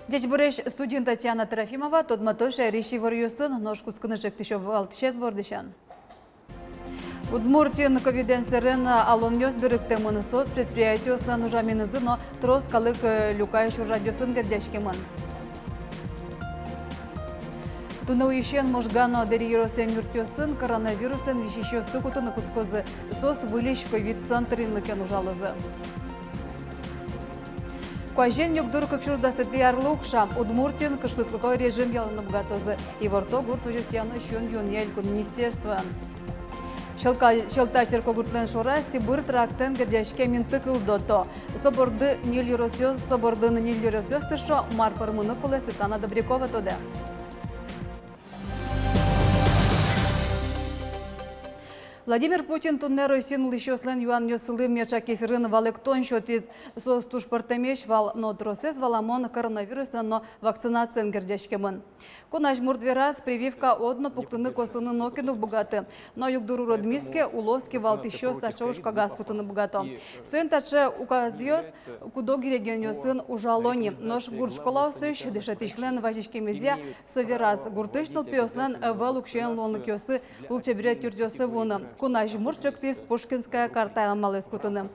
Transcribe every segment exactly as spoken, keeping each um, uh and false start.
Ӟечбуресь, студиын Татьяна Трофимова. Тодмато шаерысь иворъёсын. Нош кутскыны ӵектӥсь валтӥсез бордысен. Удмуртиын ковидэн сэрен алонъёс берыктэмын. Соос предприятиослэн ужаменызы но трос калык, э, люкась ужрадъёсын герӟаськемын. Туннэ уйысен Можга но Дэри ёросъем юртъёсын коронавирусэн висисьёсты кутыны кутскозы. Соос выльысь ковид-центр инлыкен ужалозы. Куазен югдур кык сюрс дасэтӥ арлы укша. Удмуртиын кышкытлыко режим ялыны быгатозы, иворто гурт возёсъя но сиён-юонъя элькун министерствоын. Сьӧлка-, Сьӧлта черкогуртлэн шораз Сибыр трактэн герӟаськем инты кылдо. Со борды ньыль ёросъёс, со бордын ньыль ёросъёс тыршо. Мар пӧрмыны кулэ, Светлана Добрякова тодэ. Владимир Путин туннэ Россиын улӥсьёслэн юанъёссылы меӵак эфирын валэктон сётӥз. Соос туж пӧртэмесь вал, но тросэз, валамон, коронавирусэн но вакцинациен герӟаськемын. Кун азьмурт вераз, прививка одно пуктыны косыны нокин уг быгаты. Но югдур уродмиз ке, улос кивалтӥсьёс таӵе ужкагаз кутыны быгато. Соин таӵе указъёс куд-ог регионъёсын ужало ни. Нош гурт школаосысь дышетӥсьлэн вазиськемезъя, со вераз, гуртысь нылпиослэн ӧвӧл уксёен луонлыкъёссы лулчеберет юртъёсы вуыны. Кун азьмурт ӵектӥз Пушкинская карта амалэз кутыны.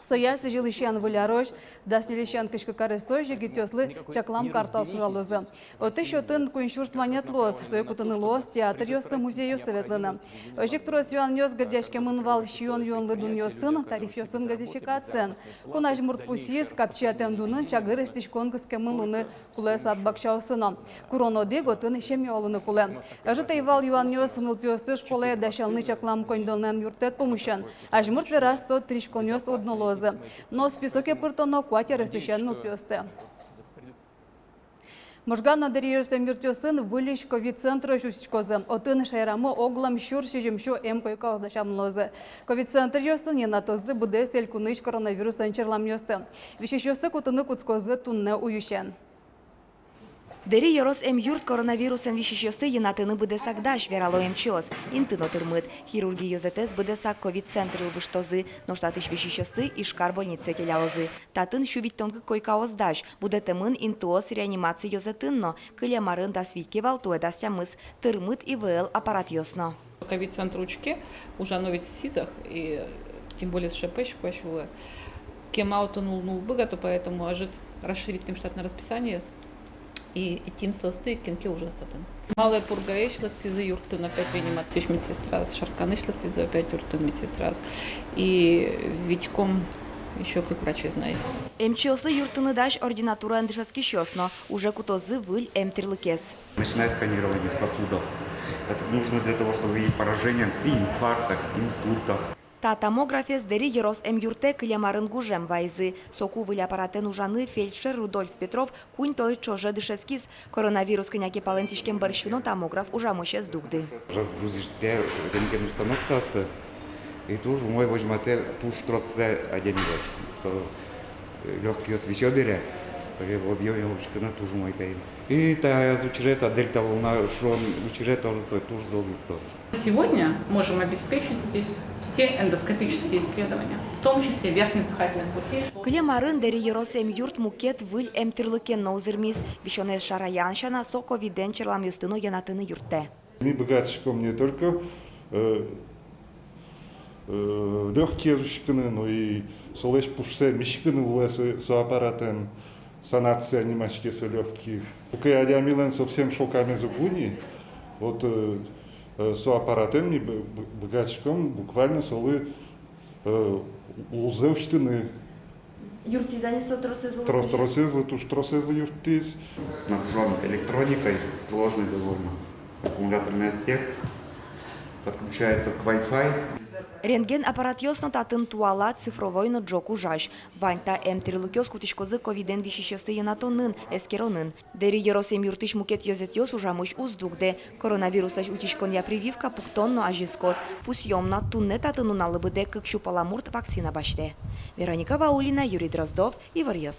Соя сӥзьылысен Выль арозь, дас ньыльысен кызь кык аресозь егитъёслы чаклам картаос ужалозы. Отысь отын куинь сюрс манет луоз. Сое кутыны луоз театръёсы, музейёсы ветлыны. Озьы ик трос юанъёс герӟаськемын вал сиён-юонлы дунъёсын, тарифъёсын, газификациен. Кун азьмурт пусйиз, капчиятэм дунын чагыр эстӥськон кыскемын луыны кулэ сад-бакчаосы но. Курон одӥг: отын семья улыны кулэ. Ӧжыт ӧй вал юанъёс нылпиосты школае дасялыны чаклам коньдонлэн юрттэт пумысен. Азьмурт вераз, со тыриськонъёс уд но луозы. Но списоке пыртоно куать аресысен нылпиосты. Можга но Дэри ёросъем юртъёсын выльысь ковид-центръёс усьтӥськозы. Отын шаерамы оглом сюрс сизьым сю эмкойкаос дасям луозы. Ковид-центръёсын йӧнатозы быдэс элькунысь коронавирусэн черламъёсты. Висисьёсты кутыны кутскозы туннэ уйысен. Дэри ёросъем юрт коронавирусэн висисьёсты йӧнатыны быдэсак дась, верало эмчиос. Инты но тырмыт. Хирургия ёзэтэз быдэсак ковид-центры выжтозы, нош татысь висисьёсты Ижкар больницае келялозы. Татын сю витьтон кык койкаос дась, будэтэмын интыос реанимация ёзэтын но. Кылем арын дас вить ке вал, туэ дас тямыс. Тырмыт ИВЛ аппаратъёс но. Ковид-центр учке, ужано ведь СИЗах, и тем более с ШП ещё куазь улэ. Кема отын улыны уг быгато, поэтому ӧжыт расширить тӥм штатное расписание. И итим соосты, кин ке ужаз татын. Малая Пургаысь лыктӥзы юртын опять реанимациысь медсестраос, Шарканысь лыктӥзы опять юртын медсестраос. И витьком ещё кык врачез на. Эмчиослы юрттыны дась ординатураын дышетскисьёс но. Уже кутозы выль эмтӥрлыкез. Начиная сканирование сосудов. Это нужно для того, чтобы видеть поражение при инфарктах, инсультах. Та томографез Дэри ёросъем юртэ кылем арын гужем вайизы. Соку выль аппаратэн ужаны фельдшер Рудольф Петров куинь толэзь ӵоже дышетскиз. Коронавирус кӧня ке палэнтӥськем бӧрсьы но томограф ужамысь ӧз дугды. Разгрузить, рентген установка асты. И туж умой возьматэ, туж тросэз адямиос. Со, э, лёгкийёс висё бере, со объём учкыны туж умой таин. И та ас учыре, та дельта волна шуон учыре тоже со туж зол юрттоз. Сегодня можем обеспечить здесь все эндоскопические исследования, в том числе верхних дыхательных путей. Кылем арын Дэри ёросъем юрт мукет выль эмтӥрлыкен но узырмиз. Висёнэз шараян сяна, со ковидэн черламъёсты но йӧнатыны юрттэ. Ми быгатӥськом не только, э, э, лёгкиез учкыны, но и солэсь пушсэ миськыны луэ со, со аппаратэн, санация нимаське со лёгких. Куке адямилэн совсем шокамез уг луы ни, вот, э, э, со аппаратэн ми бы-, бы-, быгатӥськом буквально солы, э, улзэ усьтыны. Юрттӥз-а ни со тросэзлы? Тро-, тросэзлы, туж тросэзлы юрттӥз. Снабжён электроникой, сложной довольно. Аккумуляторный отсек. Подключается к Wi-Fi. Рентген аппаратъёс но татын туала, цифровой но ӝог ужась. Вань та эмтӥрлыкъёс кутӥськозы ковидэн висисьёсты йӧнатонын, эскеронын. Дэри ёрос эмъюртысь мукет ёзэтъёс ужамысь уз дугдэ. Коронавируслэсь утиськонъя прививка пуктон но азинскоз. Пусъём на, туннэ татын нуналлы быдэ кык сю пала мурт вакцина басьтэ. Вероника Ваулина, Юрий Дроздов, «Иворъёс».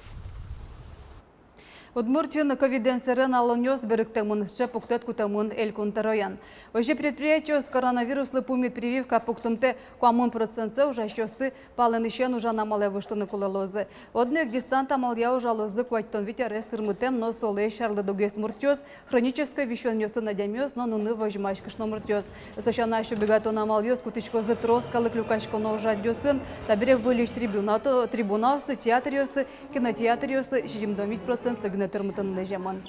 Удмуртиын ковидэн сэрен алонъёс берыктэмын, сыӵе пуктэт кутэмын Элькун тӧроен. Озьы предприятиос коронавируслы пумит прививка пуктымтэ куамын процентсэ ужасьёсты палэнысен ужан амалэ выжтыны кулэ луозы. Одно ик дистант амалъя ужалозы куатьтон вить арес тырмытэм но солэсь арлыдогес муртъёс, хронической висёнъёсын адямиос но нуны возьмась кышномуртъёс. Со сяна, сю быгатон амалъёс кутӥськозы трос калык люкаськоно ужрадъёсын, табере выльысь трибуна-, трибунаосты, театръёсты, кинотеатръёсты сизьымдон вить процентлы гинэ тырмытыны лэземын.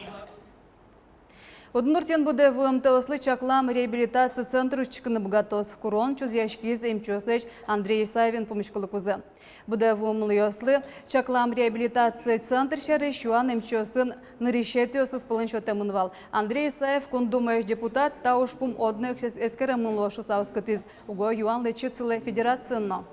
Удмуртиын будэ вуымтэослы чаклам реабилитаци центр усьтӥськыны быгатоз. Курон чузъяськиз эмчиослэсь Андрей Исаевен пумиськылыкузы. Будэ вуымлыослы чаклам реабилитаци центр сярысь юан эмчиосын нырысетӥосыз пӧлын сётэмын вал. Андрей Исаев, Кун Думаысь депутат, та ужпум одно ик эс-, эскеремын луоз шуыса оскытӥз. Уго юан лэчыт сылэ федерациын но.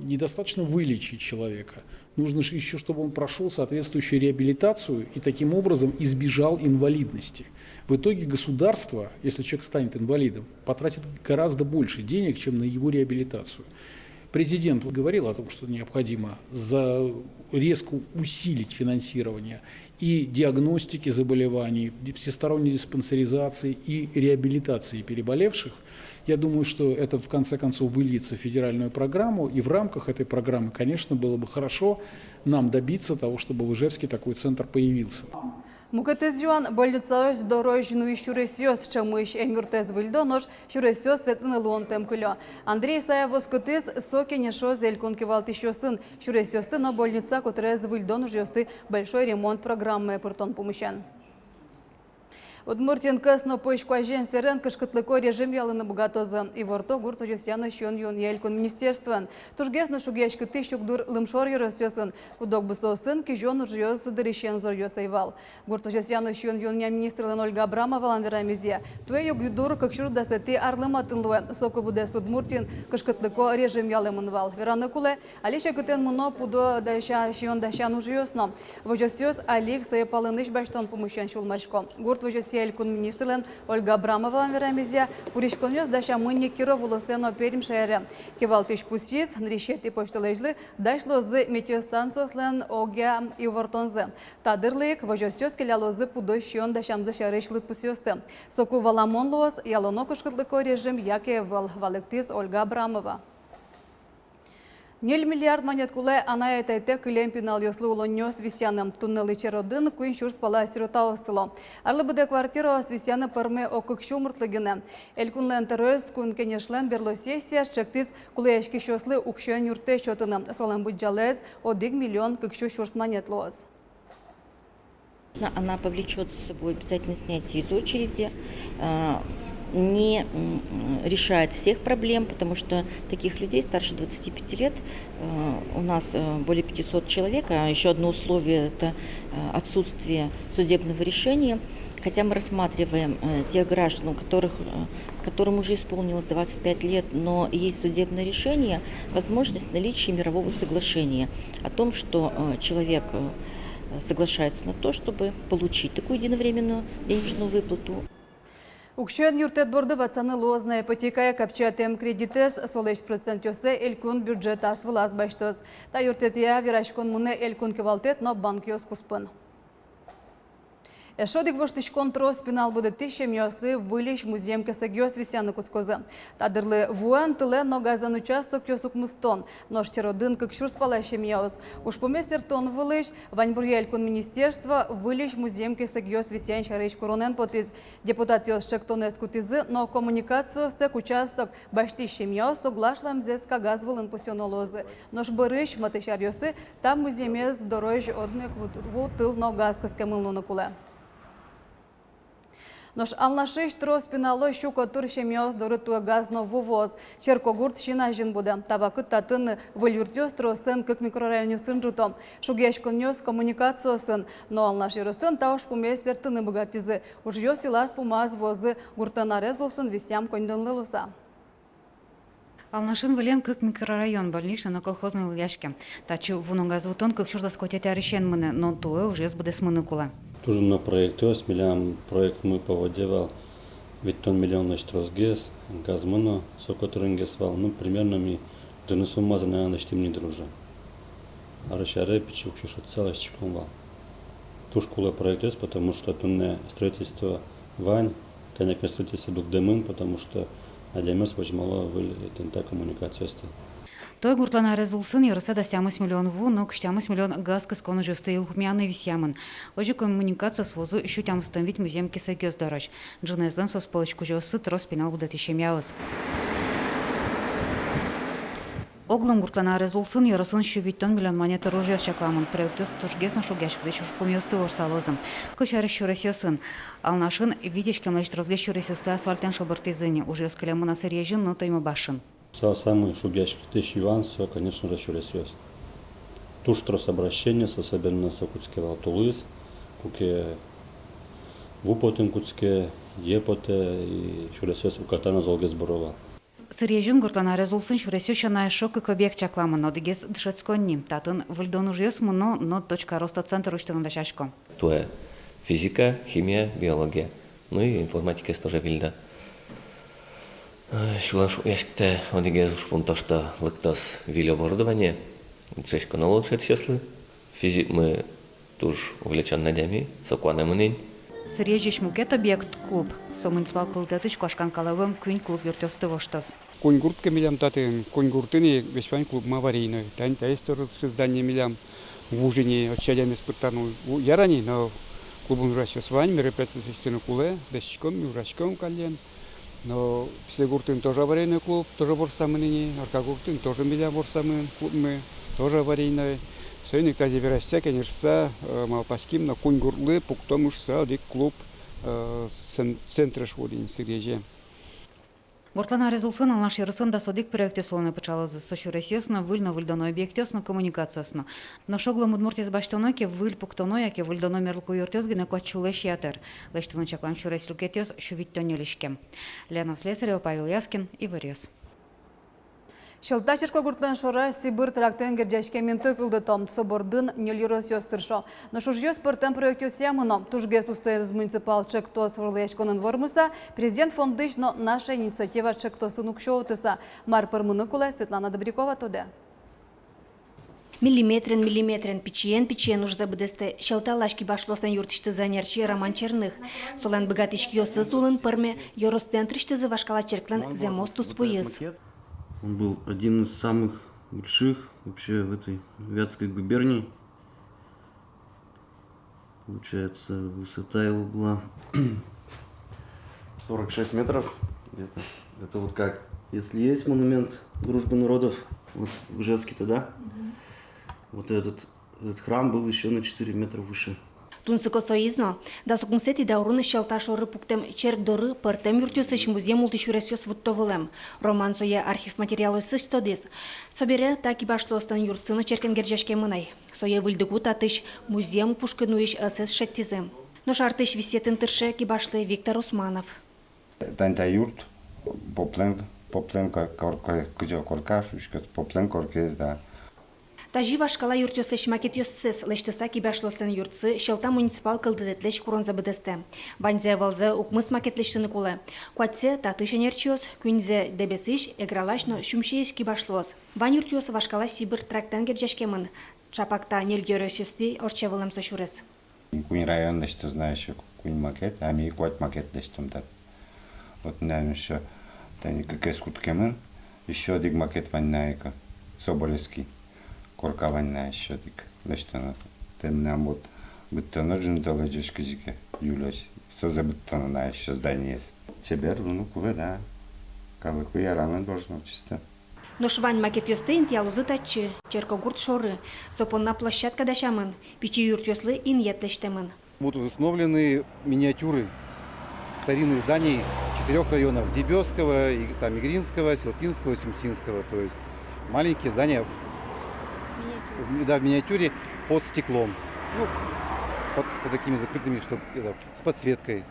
Недостаточно вылечить человека. Нужно же ещё, чтобы он прошёл соответствующую реабилитацию и таким образом избежал инвалидности. В итоге государство, если человек станет инвалидом, потратит гораздо больше денег, чем на его реабилитацию. Президент говорил о том, что необходимо за-, резко усилить финансирование и диагностики заболеваний, ди-, всесторонней диспансеризации и реабилитации переболевших. Я думаю, что это в конце концов выльется в федеральную программу, и в рамках этой программы, конечно, было бы хорошо нам добиться того, чтобы в Ижевске такой центр появился. Мукетыз юан — больницаос дорозь нуись сюресъёс. Ӵемысь эмъюртэз выльдо, нош сюресъёс ветлыны луонтэм кылё. Андрей Исаев оскытӥз, со кенешоз элькун кивалтӥсьёсын сюресъёсты но больница котырез выльдон ужъёсты большой ремонт программае пыртон пумысен. Удмуртиын кӧс но пӧсь куазен сэрен кышкытлыко режим ялыны быгатозы. Иворто гурт возёсъя но сиён-юонъя элькун министерствоын. Тужгес но шугъяськытӥсь югдур лымшор ёросъёсын. Куд-ог бусыосын кизён ужъёс дырысен зоръёс ӧй вал. Гурт возёсъя но сиён-юонъя министрлэн Ольга Абрамовалэн верамезъя, туэ югдур кык сюрс дасэтӥ арлы матын луэ. Соку быдэс Удмуртиын кышкытлыко режим ялэмын вал. Вераны кулэ, али секытэн мыно пудо дася-, сиён дасян ужъёс но. Возёсъёс али ик сое палэнысь басьтон пумысен сюлмасько. Гурт возёсъя элькун министрлэн Ольга Абрамовалэн верамезъя, пуриськонъёс дасямын ни Киров улосэ но Пермь шаере. Кивалтӥсь пусйиз, нырысетӥ пӧсьтолэзьлы дась луозы метеостанциослэн огъя ивортонзы. Та дырлы ик возёсъёс келялозы пудо сиён дасямзы сярысь лыдпусъёсты. Соку валамон луоз, ялоно кышкытлыко режим яке ӧвӧл, валэктӥз Ольга Абрамова. Ньыль миллиард манет кулэ анай-атайтэк кылем пиналъёслы улонниос висъяны. Туннэлы черодын куинь сюрс пала сиротаос сыло. Арлы быдэ квартираос висъяны пӧрме ог кык сю муртлы гинэ. Элькунлэн тӧроез Кун Кенешлэн берло сессияз ӵектӥз кулэяськисьёслы уксёен юрттэт сётыны. Солэн быдӟалаез одӥг миллион кык сю сюрс манет луоз. Она повлечёт за собой обязательно снятие из очереди, а, не, м, решает всех проблем, потому что таких людей старше двадцати пяти лет, э, у нас, э, более пятисот человек, а ещё одно условие — это, э, отсутствие судебного решения. Хотя мы рассматриваем, э, тех граждан, у которых, э, которым уже исполнилось двадцать пять лет, но есть судебное решение, возможность наличия мирового соглашения о том, что, э, человек, э, соглашается на то, чтобы получить такую единовременную денежную выплату. Уксёен юрттэт борды ватсаны луоз на ипотекая капчиятэм кредитэз, солэсь процентъёссэ элькун бюджет ас вылаз басьтоз. Та юрттэтъя вераськон мынэ элькун кивалтэт но банкъёс куспын. Эшшо одӥг воштӥськон: трос пинал будэтӥсь семьяослы выльысь музъем кесэгъёс висъяны кутскозы. Та дырлы вуэн, тылэн но газэн участокъёс укмыстон, нош черодын кык сюрс пала семьяос. Ужпумез сэрттон вылысь ваньбуръя элькун министерство выльысь музъем кесэгъёс висъян сярысь куронэн потӥз. Депутатъёс ӵектонэз кутӥзы, но коммуникациостэк участок басьтӥсь семьяос соглаш луэмзэс кагаз вылын пусъёно луозы. Нош бӧрысь, матысь аръёсы, та музъемез дорозь одно ик ву, ву, тыл но газ кыскемын луыны кулэ. Нош Алнашысь трос пинало сю котыр семьяос доры туэ газ но ву вуоз. Черкогурт син азьын будэ. Та вакытэ татын выль юртъёс тросэн кык микрорайонъёсын ӝуто. Шугъяськонъёс коммуникациосын. Но Алнаш ёросын та ужпумез сэрттыны быгатӥзы. Ужъёс йылаз-пумаз вуозы гуртын арез улсын висъям коньдонлы луыса. Алнашын вылэм кык микрорайон, больничный но колхозный лыдъяське. Татчы ву но газ вуттон кык сюрс дас куатетӥ арысен мынэ, но туэ ужъёс быдэсмыны кулэ. Туж дуно проектъёс, милям проектмы по воде вал витьтон миллионлэсь тросгес, газмы но соку тырынгес вал, ну, примерно ми ӝыны суммазэ, наверно, лэсьтӥм ни дыр уже. Арысь аре пичи уксё шедьтыса лэсьтӥськом вал. Туж кулэ проектъёс, потому что туннэ строительство вань, кӧня ке строительство дугдэмын, потому что адямиос возьмало выль тӥни та коммуникациосты. Туэ гуртлэн арез улсын ёросэ дас тямыс миллион ву но кызь тямыс миллион газ кыскон ужъёсты йылпумъяны висъямын. Озьы коммуникациос вуозы сю тямыстон вить музъем кесэгъёс дорозь. Ӝынызлэн соос пӧлысь кузёоссы трос пинал будэтӥсь семьяос. Оглом гуртлэн арез улсын ёросын сю витьтон миллион манет ужъёс чакламын. Проектъёс тужгес но шугъяськытӥсь ужпумъёсты ворсалозы. Кылсярысь, сюресъёсын. Алнашын вить иськемлэсь тросгес сюресъёсты асфальтэн шобыртӥзы ни, ужъёс кылемын на Сырьезьын но Тоймобашын. Со самый шугъяськытӥсь юан, со, конечно же, сюресъёс. Туж трос обращениос, особенно со кутске вал тулыс, куке ву потыны кутске, йӧ потэ, и сюресъёс уката но золгес быро вал. Сырьезьын гуртлэн арез улсын сюресъёс сяна эшшо кык объект чакламын, одӥгез дышетсконни. Татын выльдон ужъёс мыно, но «Точка роста» центр усьтыны дасясько. Туэ физика, химия, биология, ну и информатикаез тоже выльдо. Э, сюлэм шугъяськытэ одӥгез ужпум, то что лыктоз выль оборудование, дышетсконо луоз дышетӥсьёслы. Физикмы туж увлечённый адями, со куанэмын ини. Сырьезьысь мукет объект — клуб. Со муниципал кылдытэтысь куашкан калэ вуэм куинь клуб юртъёсты воштоз. Куинь гурт ке милям татын, куинь гуртын ик весь вань клубмы аварийной. Тани таиз тоже сы здание милям вуж ини, отчы адямиос пыртаны у-, яра ни, но клубын ужасьёс вань, мероприятиос лэсьтыны кулэ, дасяськом, ми ужаськом каллен. Но Песегуртын тоже аварийной клуб, тоже ворсамын ини, Аркагуртын тоже милям ворсамын клубмы, тоже аварийной. Соин ик тазьы вераськыса, кенешыса, э, малпаським но куинь гуртлы пуктом ук со одӥг клуб, э, цен-, центрысь вуоно ини, Сырьезе. Гуртлэн арез улсын Алнаш ёросын дас одӥг проектъёс улонэ пыӵалозы. Со сюресъёс но, выль но выльдоно объектъёс но, коммуникациос но. Нош оглом Удмуртиез басьтоно ке, выль пуктоно яке выльдоно мерлыко юртъёс гинэ куать сюлэсь ятыр. Лэсьтыны чаклам сюрес люкетъёс сю витьтоннёлэсь ке. Лена Слесарева, Павел Яскин, «Иворъёс». Сьӧлта черкогуртлэн шораз Сибыр трактэн герӟаськем инты кылдыто. Со бордын ньыль ёросъёс тыршо. Нош ужъёс пӧртэм проектъёсъя мыно. Тужгес устоез муниципал чектос вожвылъяськонын вормыса, Президент фондысь но «Наша инициатива» чектосын уксё утыса. Мар пӧрмыны кулэ, Светлана Добрякова тодэ. Миллиметрен-миллиметрен, пичиен-пичиен ужзэ быдэстэ Сьӧлталась кибашлыослэн юртысьтызы ӧнерчи Роман Черных. Солэн быгатӥськиосыз улын пӧрме ёрос центрысьтызы вашкала черклэн зэмос туспуйыз. Он был один из самых больших вообще в этой Вятской губернии. Получается, высота его была сорок шесть метров где-то. Это вот как, если есть монумент дружбы народов, вот в Ижевске-то, да? Мгм. Вот этот, этот храм был ещё на четыре метра выше. Тунсыко соиз но. Дас укмысэтӥ даурын Сьӧлта шоры пуктэм черк доры пӧртэм юртъёсысь музъем ултӥ сюресъёс вутто вылэм. Роман сое архив материалъёсысь тодӥз. Собере та кибашлыослэн юртсы но черкен герӟаськемын ай. Сое выльдыку татысь музъем пушкы нуись ӧсэз шедьтӥзы. Нош артысь висъетын тырше кибашлы Виктор Усманов. Тани та юрт поплэн, поплэн кор-, корка, кызьы корка шуиськод, поплэн коркаез, да. Тазьы вашкала юртъёслэсь макетъёссэс лэсьтыса, кибашлыослэн юртсы Сьӧлта муниципал кылдытэтлэсь куронзэ быдэстэ. Ваньзэ-ӧвӧлзэ укмыс макет лэсьтыны кулэ. Куатьсэ татысь ӧнерчиос, куиньзэ Дэбесысь, Эгралась но Сюмсиысь кибашлыос. Вань юртъёс вашкала Сибыр трактэн герӟаськемын. Чапак та ньыль ёросъёстӥ ортче вылэм со сюрес. Куинь район лэсьтоз на ещё куинь макет, а ми куать макет лэсьтом тат. Вот мынам ещё тани кыкез кутскемын, ещё одӥг макет вань на ик, Соболевский корка вань на ещё одӥг лэсьтоно. Тӥни мынам вот быдтоно ӝыны толэзёзь кызьы ке, июлёзь. Созэ быдтоно на ещё зданиез. Чебер луыны кулэ, да. Калыклы ярамон должно чисто. Нош вань макетъёсты интыялозы татчы, Черкогурт шоры. Со понна площадка дасямын, пичи юртъёслы инъет лэсьтэмын. Будут установлены миниатюры старинных зданий четырёх районов: Дебёсского, и, там, Игринского, Селтинского, Сюмсинского. То есть маленькие здания в, в, да, в миниатюре под стеклом. Ну, под, под такими закрытыми, чтоб, это, с подсветкой.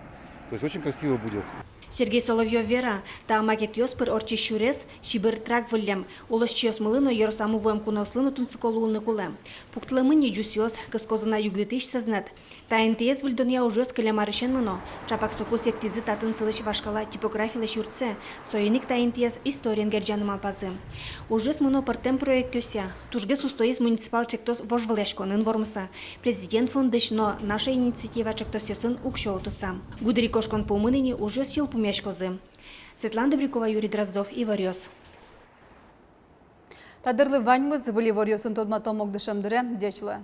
То есть очень красиво будет. Сергей Соловьёв вера, та макетъёс пыр ортчись сюрес — чебер трак выллем, улосчиосмылы но, ёросамы вуэм куноослы но тунсыко луыны кулэ. Пуктылэмын ни ӟусъёс, кыскозы на югдытӥсь сӧзнэт. Та интыез выльдонъя ужъёс кылем арысен мыно. Чапак соку сектӥзы татын сылӥсь вашкала типографилэсь юртсэ. Соин ик та интыез историен герӟаны малпазы. Ужъёс мыно пӧртэм проектъёсъя. Тужгес устоез муниципал чектос вожвылъяськонын вормыса, Президент фондысь но «Наша инициатива» чектосъёсын уксё утыса. Гудырикошкон пумын ини ужъёс йылпумъяськозы. Светлана Добрякова, Юрий Дроздов, «Иворъёс». Та дырлы ваньмыз. Выль иворъёсын тодматом ук дышем дыре. Ӟеч луэ.